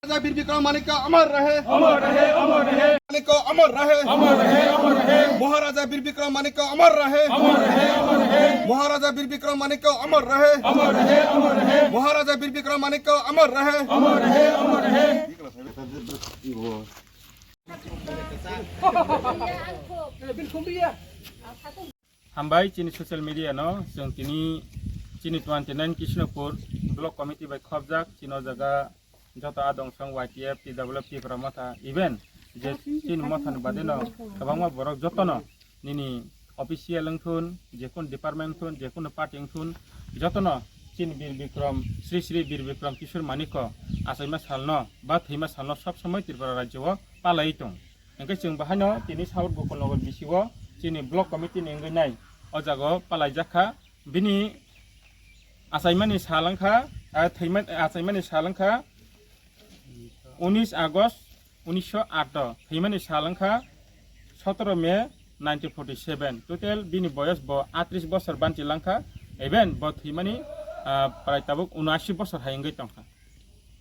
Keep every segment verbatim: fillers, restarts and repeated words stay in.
राजा वीर विक्रम माणिक्य अमर रहे। अमर रहे, अमर रहे। माणिक्य अमर रहे। अमर रहे, अमर रहे। महाराजा वीर विक्रम माणिक्य अमर रहे। अमर रहे, अमर रहे। महाराजा वीर विक्रम माणिक्य अमर रहे। अमर रहे, अमर रहे। महाराजा वीर विक्रम माणिक्य अमर रहे। अमर रहे, अमर रहे। Hambai chini social media no, chwng tini chini twenty nine Krishnapur Block Committee bai khopjak, chini o jaga joto adong song Y T F, T W F, Tipra Motha, even je chini motha ni bade no kwbangma borok joto no nini official wngthun, jekunu department wngthun, jekunu party wngthun, joto no chini Bir Bikram, Sri Sri Bir Bikram Kishore Manikko achaima salno ba thwima salno sob somoi Tripura rajyo o palai tong. Hingke chwng bahaino tini South Gokulnagar bisio chini block committee ni wngwi nai o jaga o palaijak kha. Bini achaimani sal wngkha, ah, thwima-, achaimani sal wngkha unis August unisho aat o, thwimani sal wngkha sotoro May nineteen forty seven. Total bini boyos bo atris bosor banchi langkha, even bo thwimani, ah, prai tabuk unashi bosor hai wngwi tongkha.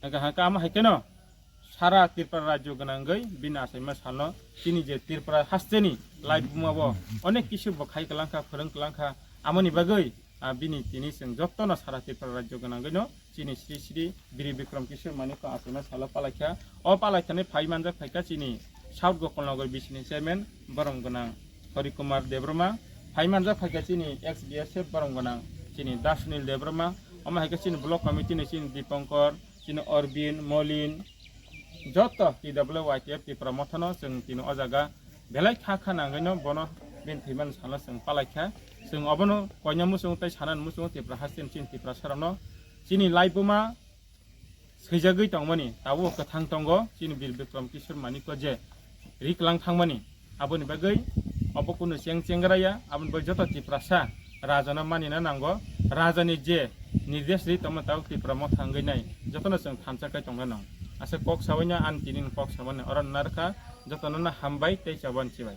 Hingke hingke amo hai kheno sara Tripura rajyo gwnangwi bini achaima salno chini je Tripura hasteni life buma bo onek kisu bo khai kwlangkha, phwrwng kwlangkha, amoni bagwi, ah, bini tini chwng jotono sara Tripura rajyo gwnangwino chini Sri Sri Bir Bikram Kishore Manikko achaima salo palaikha. O palaikhani phai manjak phaikha chini South Gokulnagar bisini chairman borom gwnang Hari Kumar Debbarma, phai manjak phaikha chini ex B S F borom gwnang chini Das Sunil Debbarma, omo hai khe chini block committee ni chini Dipankar, chini Orbin, Molin, joto T W Y T F Tipra Mothano chwng tini o jaga belai kha kha nangwino bono bini thwimani salo chwng palaikha. Chwng obono koina muchungo tei sanani muchungo Tipra hasteni chini Tiprasarokno chini laibuma swijagwi tongmani, tabuk kwthang tongo chini Bir Bikram Kishore Manikko je riklang thangmani. Aboni bagwi obo kunu cheng chengra ya, aboni bagwi joto Tiprasa rajano manina nango. Rajani je nirdesh ri tongma tabuk Tipra Motha wngwi nai, jotono chwng thansa kai tongna nang. Asa kok sabaino ani tini kok samani oro narwkha, jotono no hambai tei chaban chibai.